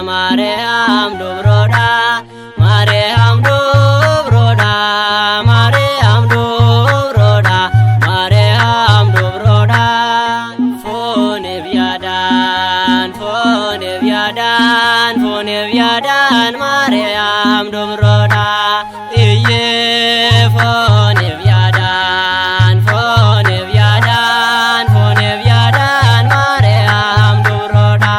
Maariyaam dubroodha, Maariyaam dubroodha, Maariyaam dubroodha, Maariyaam dubroodha. Fooniif yaadaan, fooniif yaadaan, fooniif yaadaan, Maariyaam dubroodha. Iyyee fooniif yaadaan, fooniif yaadaan, fooniif yaadaan, Maariyaam dubroodha.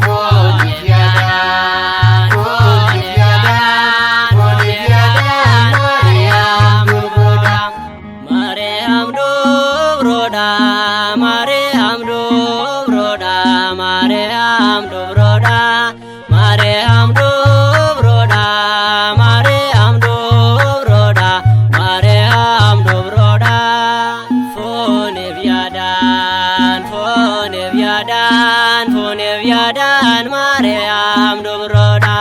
Fooniif yaadaan, fooniif yaadaan, fooniif yaadaan, Maariyaam dubroodha. Maariyaam dubroodha, Maariyaam dubroodha, Maariyaam dubroodha, Maariyaam dubroodha, Maariyaam dubroodha, Maariyaam dubroodha. Fooniif yaadaan, fooniif yaadaan, fooniif yaadaan, Maariyaam dubroodha.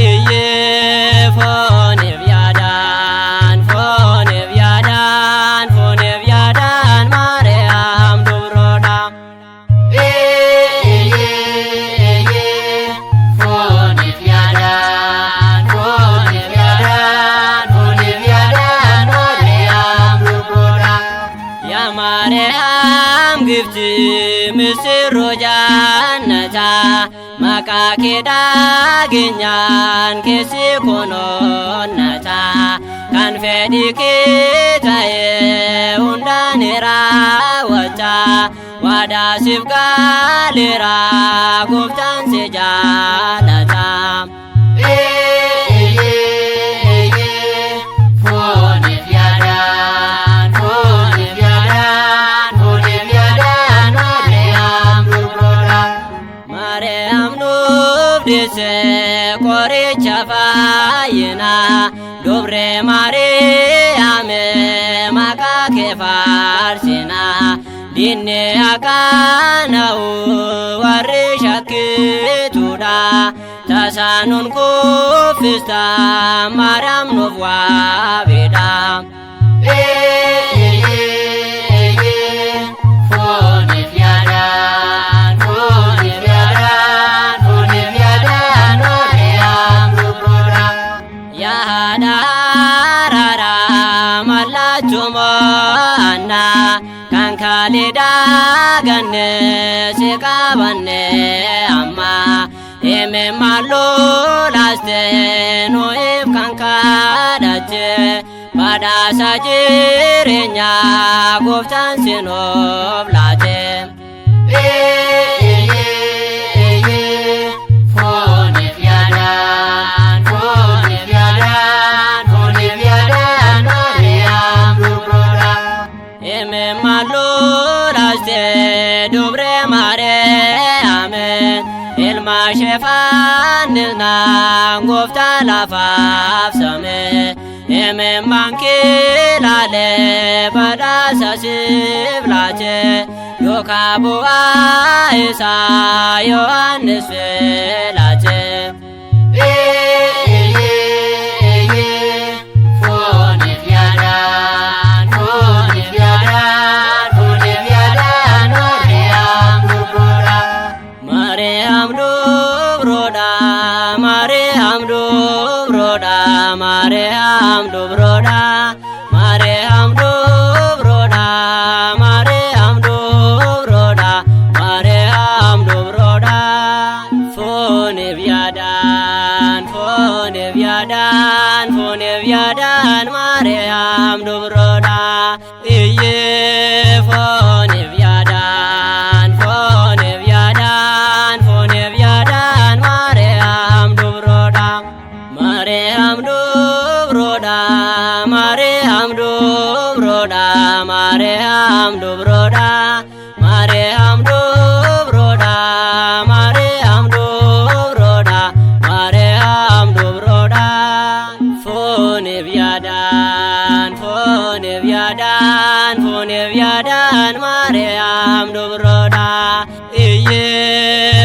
Iyyee fooniif yaadaan, fooniif yaadaan, fooniif yaadaan, Maariyaam dubroodha. Fooniif yaadaan, fooniif yaadaan, fooniif yaadaan, Maariyaam dubroodha. Yaa Maariyaam gifti misirroo jaannataa, maqaa kee dhageenyaan keessi kunoonnataa, kan fedhii kee ta'e hundaan raawwata, waadaa siif gaaleera, gooftaan si jaalata. Fooniif yaadaan, fooniif yaadaan, fooniif yaadaan, Maariyaam dubroodha. Maariyaam nuuf deesse qoricha fayyinaa, dubree Maariyaam maqaa kee faarsinaa, diinni akkaana'u warri shakkituudha, tasaanuun kuffista, Maariyaam nuuf waabiidha. Fooniif yaadaan, fooniif yaadaan, fooniif yaadaan, Maariyaam dubroodha. Yaa haadha araaraa mallattoo mo'annaa, kan kaaleedhaa ganne si qabanne amma, hime malloo laaste nuuf kan kadhatte, badhaasa jireenyaa gooftaan si nuuf laate. Fooniif yaadaan, fooniif yaadaan, fooniif yaadaan, Maariyaam dubroodha. Hime malloo laaste dubree Maariyaam, ilma ishee fannisnaa gooftaa lafaaf same, hime mankilaalee badhaasa siif laate, duukaa bu'aa isaa Yohaannis filate. Fooniif yaadaan, fooniif yaadaan, fooniif yaadaan, Maariyaam dubroodha. Maariyaam dubroodha, Maariyaam dubroodha, Maariyaam dubroodha, Maariyaam dubroodha, Maariyaam dubroodha, Maariyaam dubroodha. Fooniif yaadaan, fooniif yaadaan, fooniif yaadaan, Maariyaam dubroodha. Iyyee fooniif yaadaan, fooniif yaadaan, fooniif yaadaan, Maariyaam dubroodha. Maariyaam dubroodha, Maariyaam dubroodha, Maariyaam dubroodha, Maariyaam dubroodha, Maariyaam dubroodha, Maariyaam dubroodha. Fooniif yaadaan, fooniif yaadaan, fooniif yaadaan, Maariyaam dubroodha. Iyyee.